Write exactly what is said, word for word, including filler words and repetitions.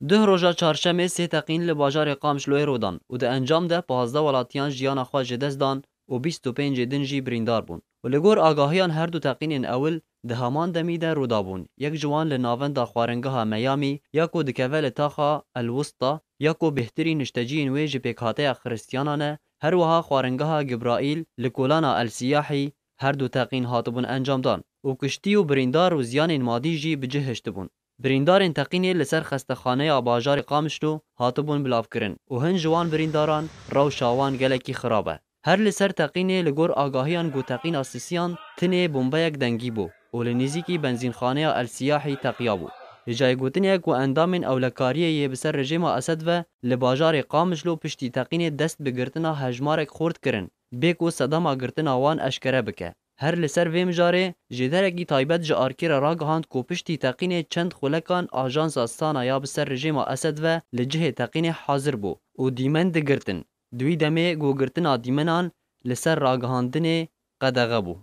Duh roja çarşemê sê teqîn li bajarê Qamişloyê rû dan û di encam de pazdeh welatiyan jiyana xwe ji dest dan û bîst û pêncê din jî birîndar bûn. Û li gor agahiyan her du teqînên ewil di heman demî de rû dabûn. Yek ji wan li navenda xwaringeha Miami ya ku dikeve li taxa El Wusta ya ku bêhtirî nişteciyên wê ji pêkhateya Xiristiyanan e, her wiha xwaringeha Gibraîl li kolana El Siyahî her du teqîn hatibûn encamdan û kuştî û birîndar û ziyanên madî jî bi cih hiştibûn. Birîndarên teqînê li ser xestexaneya bajarê Qamişlo hatibûn bilavkirin û hin ji wan birîndaran rewşa wan gelekî xirab e. Her li ser teqînê li gor agahiyan ku teqîna sisiyan tinê bombeyek dengî bû û li nîzîkî benzînxaneya El Siyahî teqiya bû. Li cayê gotinê ye ku endamên ewlekariyê yê bi ser rejêma Esed ve li bajarê Qamişlo piştî teqînê dest bi girtina hejmarek xort kirin, bê ku sedema girtina wan eşkere bike. Her li ser vê mijarê, jêderekî taybet ji Arkê re ragihand ku piştî teqînê çend xulekan ajansa Sana ya bi ser rejêma Esed ve li cihê teqînê hazir bû û dîmen digirtin. Di wî demê ku girtina dîmenan li ser ragihandinê qedexe bû.